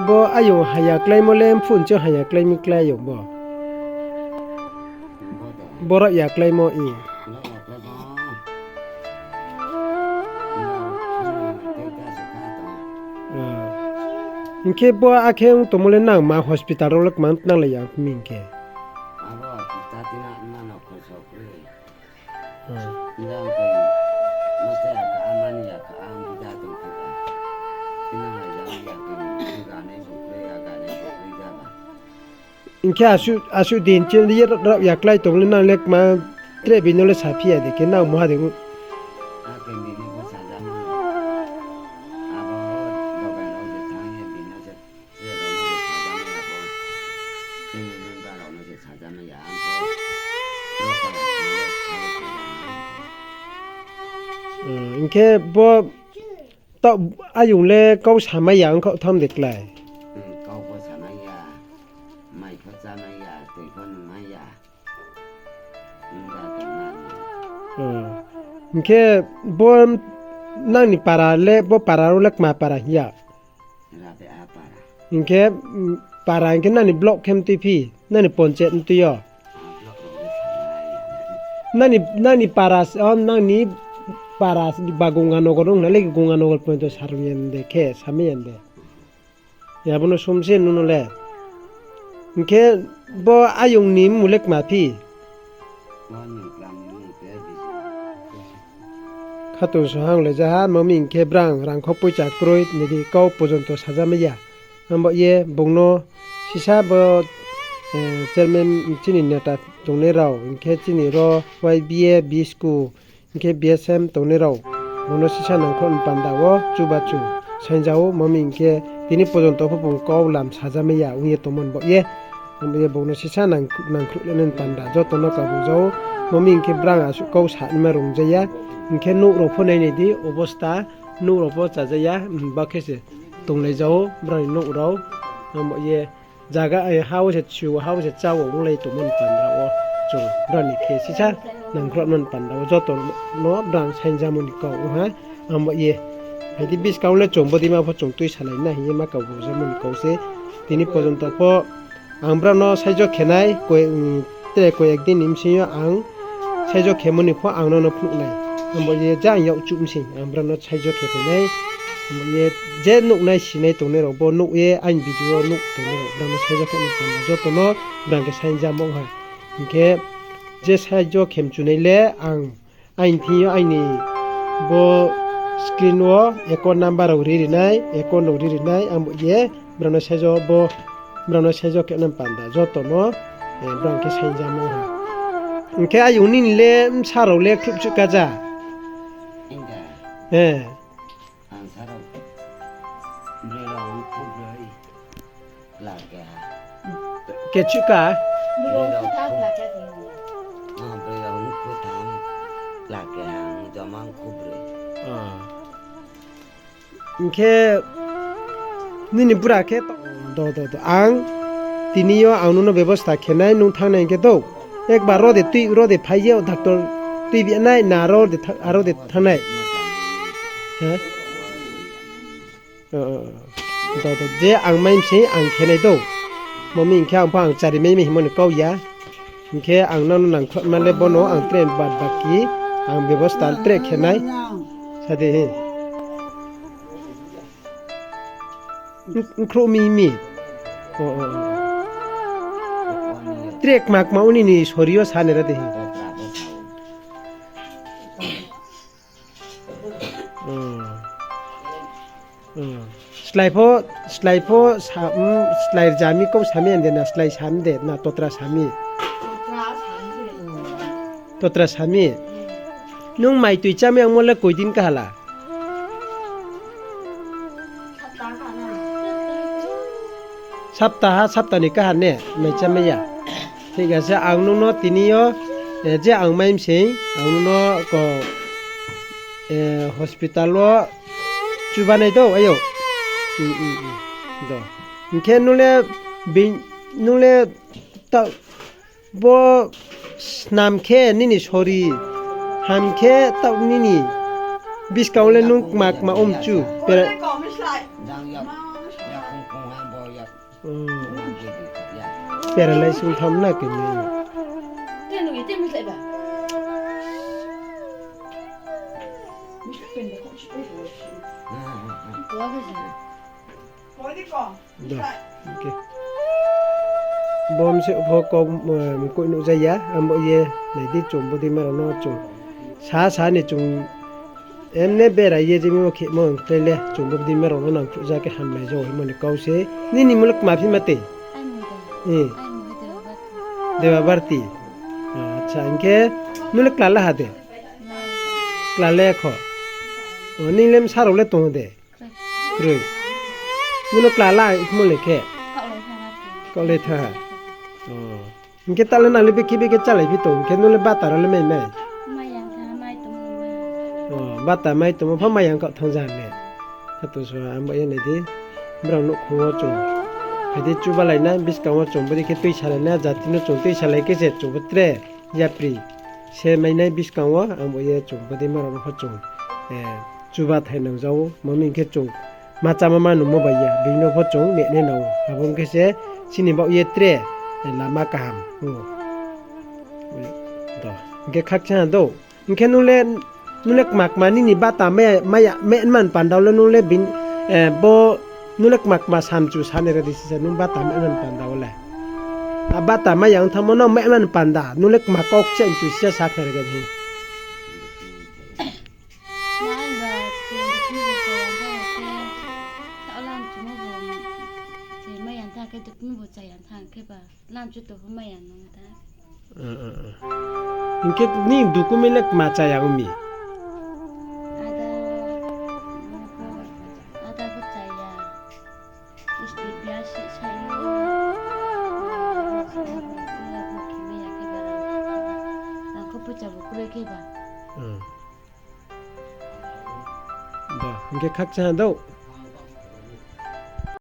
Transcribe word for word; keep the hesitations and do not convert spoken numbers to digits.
Bo ayong haya kláimo le mphuh nching haya klái mi klái ayong bo. Bo raohya kláimo i. Hing khe bo akhe ong tongmo le nang ma hospital rao le kma nanglai ya mi hing khe. Hing khe asuh din chini ye raohya klái tong le nang le kma tre bini no le saphi ya de khe nang muha de. Hing khe bo taoh ayong le kau samai ya ongkhaoh tham de klái. Hing khe bo nang ni para le, bo para rao le kma para hing ya? Hing khe, para hing khe nang ni block khe mtui phi, nang ni ponchayat mtui yo? Nang ni para, nang ni para ba Gonganagar ong na le Gonganagar porjonto sarung ya de khe, samai ya de. Abo no sum se nung no le. Hing khe bo ayong ni mmung le kma phi? Khatung sohang le jaha, mami hing khe brang rangkho poicha kroi, nini kau porjonto sajamai ya. Abo ye bung no sisa bo, chairman chini neta tongnai rao, hing khe chini ro Y B A, BISCO, hing khe B S M tongnai rao, bung no sisa nangkhruh ni panda wo chubachu saingja ou, mami hing khe tini porjonto pho bung kau lam sajamai ya ong ye tongmo ni baoh ye. Abo ye bung no sisa nangkhruh le nai ni panda joto no kabu ja ou, mami hing khe brang asuh kau sa naima rungja ya, hing khe nouh rao pho nainai di obosta, nouh rao pho chaja ya, ba khe se tonglai ja ou brang ni nouh rao, abo ye. Zaga, ha wo se chu, ha wo se chá wo onglai tongmo ni panda wo chung brao ni khe sisa nangkhruhmo ni panda wo joto no brang saingjamo ni kau ong ha, abo ye. Hai di buskang le chung bodei ma pho chung tuisalai na hing ye ma kau bujamo ni kau se. Tini porjonto pho ang brao no saijo khe nai, tre koyek din ni bsing yo ang saijo khemo ni pho ang no no phnuh nai. Abo ye jang yakchuh bsing ang brao no saijo khe phai nai. Abo ye je nuhnai sinai tongnai rao bo nuh ye aini video wo nuh tongnai rao brao no saijo khe nai panda joto no brang khe saingjamo ha. Hing khe je saijo khe mchunai le ang aini thing yo aini bo screen wo account number rao ri ri nai, account rao ri ri nai, abo ye brao no saijo bo, brao no saijo khe nai panda joto no brang khe saingjamo ha. Hing khe ayong nini le bsa rao le khruhchuh kaja? Kechuh ka? Hing khe nini bura khe, do, do, do. Ang tini yo ang nung no bebosta khe nai, nung thanngnai hing khe do. Ekbar ro de tui, ro de phai ye doctor tuibi nai na aro de thanngnai? Do, do, je ang mai bsing ang khe nai do. Mami hing khe ang pho ang chari mai mi hingmo ni kau ya. Hing khe ang nang no nangkhruhma le bo no ang tre bad baki ang bebosta tre khe nai. Sa de hi. Nkhruh mi mi. Tre kma kma uni ni sori yo sa nai ra de hi. Slái pho, slái pho, slái rza mi kau sa mi ande na, slái sa mi de na, totra sa mi? Totra sa mi. Nung mai tui chá mi yangmo le koi din kaha la? Saptaha, sapta ni kaha ne, mai chámai ya. Thik ase, ang nung no tini yo, je ang mai bsing, ang nung no ko, hospital wo chubanai do, ayo. Hing khe nung le, nung le, ta, bo snam khe nini sori, ham khe taoh nini buskang le nung kma kma ong chu, pere- Paralyze ong tham na khe ni. Da, okay. Bo mse pho kau, eh, mkoih nuh ja ya, abo ye, nai di chung bodei ma rao no chung. Sa sa ni chung, emne bera ye je mi wo khemo ang khe le, chung bodei ma rao no nang khruh ja khe hamlai ja himo ni kau se. Nini mmung le kma phi ma tei? Dewa Barti. Acha, hing khe nung le kla la ha de? Kla le kho. O, nini le bsa rao le tong de? Kroi. Nung no kla la himo le khe? Kaoh le tha ha. O. Hing khe ta le nang le bekhe bekhe chálai phi tong, hing khe nung le bata rao le mai mai? O, bata mai tongmo pho mai yang khaoh thanng ja ne. Kha to so, abo ye nai di. Brao nouhkhong wo chung. Phai di chubalai na, buskang wo chung bodei khe tuisalai na, jati no chung tuisalai khe se chung bo tre yapri se mai nai buskang wo, abo ye chung bodei ma rao no pho chung, eh, chubathai nang ja ou, ma mi hing khe chung ma chámo ma nungmo bai ya, bini no pho chung nehnai nang ou. Abo ong khe se chini baoh ye tre, eh, lama kaham ong ou. Do, hing khe khakchang ha dou. Hing khe nung le, nung le kma kma nini bata mai, mai, mai man panda wo le nung le bin, eh, bo, nung le kma kma samchu sa nai ra di sisa nung bata mai man panda wo le. A bata mai yang thanngmo no mai man panda, nung le kma kau kcheh mchu sisa sa khnari ga di. Nang ba, khe dukun bo chaya tha khe, sa lam chumo bo, khe mai yang tha khe dukun bo chaya tha khe ba. Lam chu to pho mai ya nung ta. Hing khe ni document le kma chaya ong mi? Ada, ada pho chaya. Kisti biya si sa yo. Bo khe mai ya khe ba rang. Rang kho poicha bo kroi khe ba. Ba, hing khe khakchang ha dou.